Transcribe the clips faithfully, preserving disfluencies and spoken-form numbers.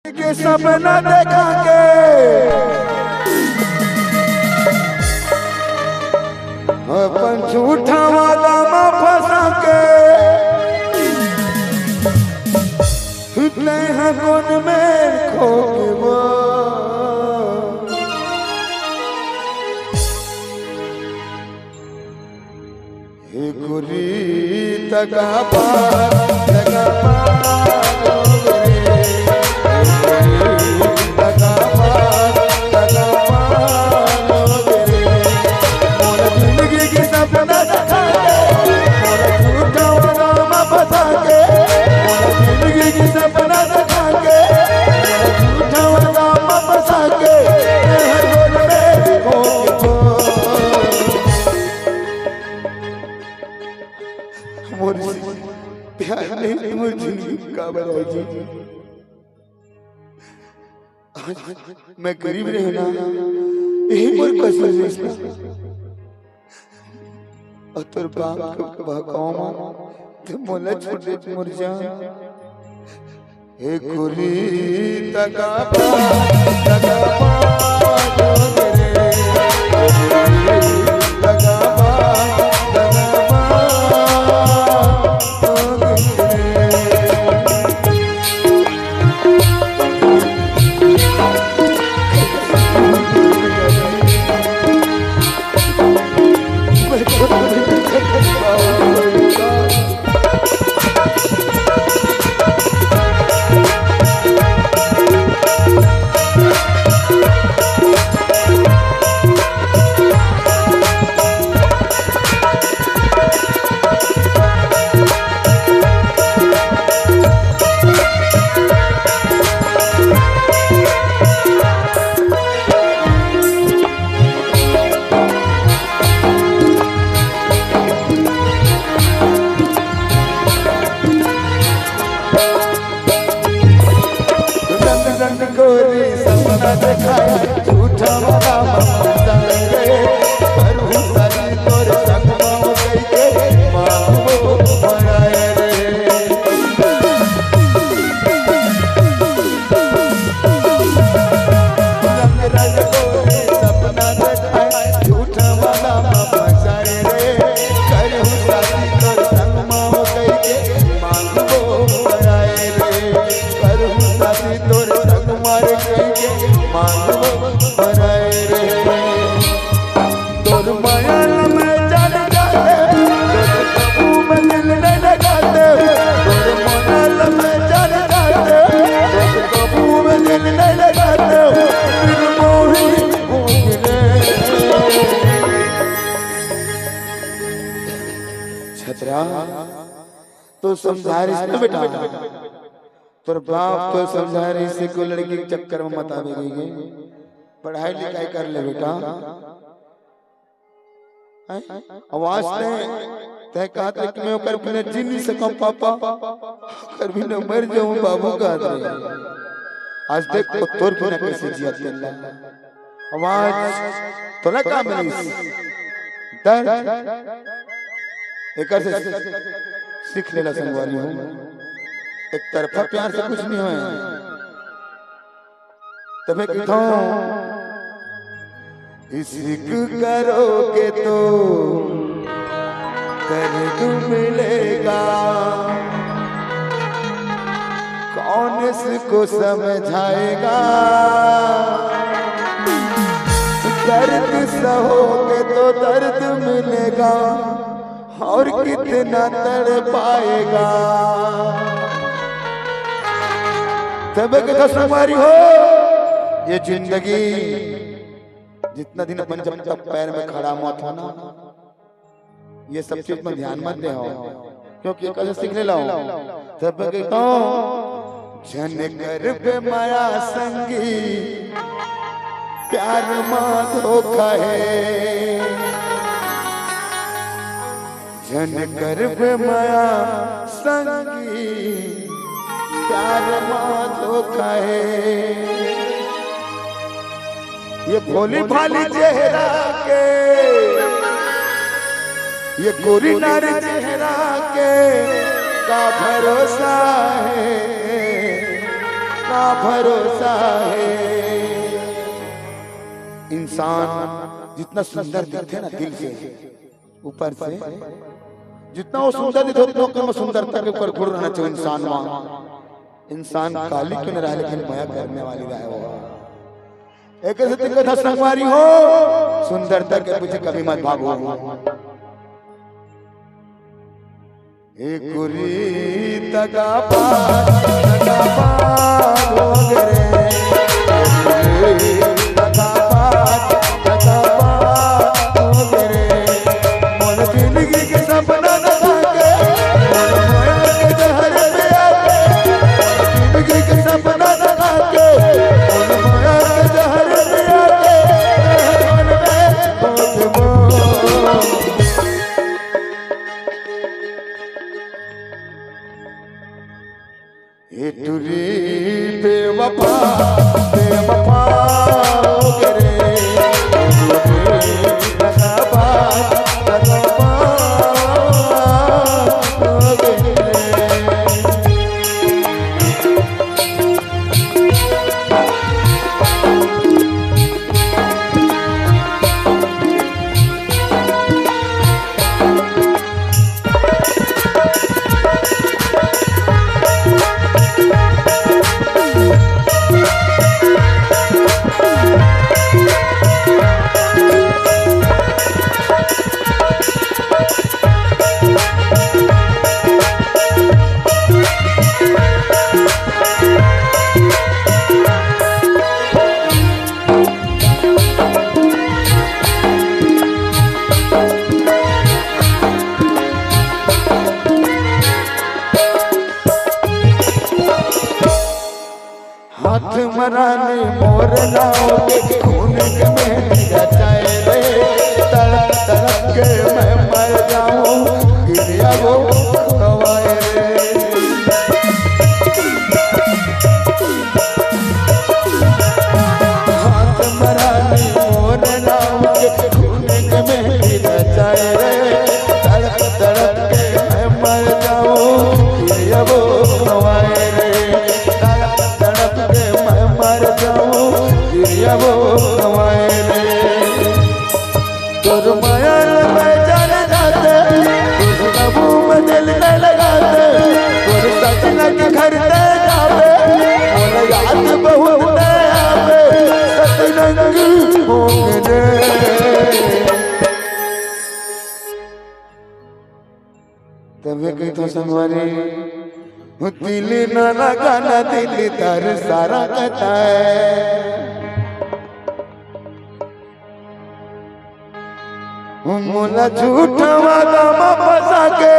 के सपना देखा के, अपन झूठा वादा मा फंसा के, तैं ह कोन मेर खो गे वो। हे गोरी तका पार, तका पार हो गे रे। हे गोरी तका पार, तका पार हो गे रे। मोर जिंदगी के सपना देखा के, मोर झूठा वादा मा फंसा के, मोर जिंदगी के सपना देखा के, मोर झूठा वादा मा फंसा के, हे गोरी में हो गे वो। मोर प्यार नहीं, मोर जिंदगी काबर आय जी। आज मैं गरीब रहे ना, यही मोर कसूर रहिस ना। अउ तोर बाप के बहकावा मा तैं मोला छोड़ दे मोर जान। हे गोरी तका पार, तका पार हो गे रे। हे गोरी तका पार, तका पार हो गे रे। रंग रंग गोरी सपना देखाय, झूठा वादा मा फंसा रे। करहूं शादी तोर संग मा कहिके, मांगबो बराय रे। रंग रंग गोरी सपना देखाय, झूठा वादा मा फंसा रे। करहूं शादी तोर संग मा कहिके, मांगबो बराय रे। करहूं शादी तोर संग मा कहिके, मांगबो बराय रे। तोर मया ल मैं जान जाते, तोर कभू मैं दिल नइ लगाते। तोर मया ल मैं जान जाते, तोर कभू मैं दिल नइ लगाते। फिर मोही होगे रे। छतरा, तैं समझाय रहिस ना बेटा, तोर बाप तोला समझाय रहिस हे कि लड़की के चक्कर में मत आबे कहिके। पढ़ाई लिखाई कर ले बेटा। हैं? अउ आज तैं, तैं कहत रहे कि मैं ओकर बिना जी नइ सकंव पापा, ओकर बिना मर जाहूं बाबू कहत रहे। आज देख वो तोर बिना कइसे जियत हे। अउ आज तोला का मिलिस? दर्द। एकर से सीख लेला संगवारी हो, एक तरफा प्यार से कुछ नइ होय। तभे कहिथंव, इश्क करोगे तो दर्द मिलेगा, कौन इसको समझाएगा? दर्द सहोगे तो दर्द मिलेगा, और कितना तड़पाएगा। तभे कहिथंव संगवारी हो, ये जिंदगी जितना दिन अपन जब तक पैर में खड़ा मत हो ना, ये सब चीज में ध्यान मत दे हो, क्योंकि एकर से सीख लेला हो। तभे कहिथंव, झन करबे मया संगी, प्यार मा धोखा हे। झन करबे मया संगी, प्यार मा धोखा हे। ये भोली भाली चेहरा के, ये गोरी नारी चेहरा के का भरोसा हे। का भरोसा है। इंसान जितना सुंदर दिखथे ना दिल से, ऊपर से, जितना वो सुंदर दिखथे, उतना ओकर में सुंदरता के ऊपर गुण रहना चाहिए इंसान में। इंसान काली क्यों न रहे, लेकिन मया करने वाली रहे वो। एक ऐसे दिक्कत है संगवारी हो, सुंदरता के पीछे कभी मत भागो। ए कुरी तका पात, तका पात हो गे रे। ए कुरी तका पात, तका पात हो गे रे। मोर जिंदगी के सपना देखा के, मोर माया के जहर पिया के। मोर जिंदगी के सपना देखा के, मोर माया के जहर पिया के। तोर मन में होके बोल। ए टुरी बेवफा, बेवफा हो गे रे। ए टुरी बेवफा, बेवफा हो गे रे। हाथ म रानी मोर नाव के, खून के मेहंदी रचाए रे। तड़प तड़प के मैं मर जाऊं, किरिया वो खवाए रे। हाथ म रानी मोर नाव के, खून के मेहंदी रचाए रे। तड़प तड़प के मैं मर जाऊं, किरिया वो खवाए रे। तड़प तड़प के मैं मर जाऊं, किरिया वो खवाए रे। तोर माया ल मैं जान जाते, तोर काबू में दिल न लगाते। तोर सजना के घर ते जाबे, मोला याद बहुत न आबे, सतरंग हो गे रे। तभे कहिथंव संगवारी, दिल न लगाना, दिल दर सारा कहता है। मोला झूठा वादा म फंसा के,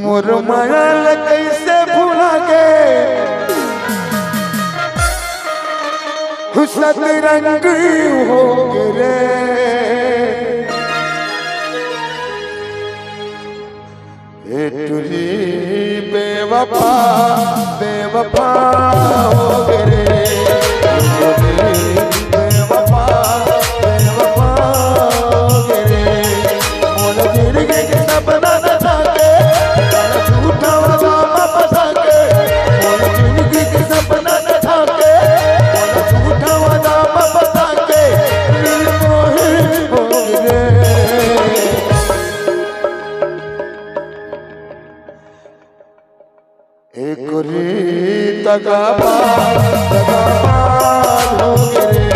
मोर माया ल कइसे भुला के, सतरंग हो गे रे। ए टुरी बेवफा, बेवफा हो गे रे। ए टुरी बेवफा, बेवफा हो गे रे। मोर जिंदगी के सपना देखा के, झूठा वादा म फंसा के। मोर जिंदगी के सपना देखा के, झूठा वादा म फंसा के। दिल मोहे हो गे रे। ए कुरी तका पार, तका पार हो गे रे।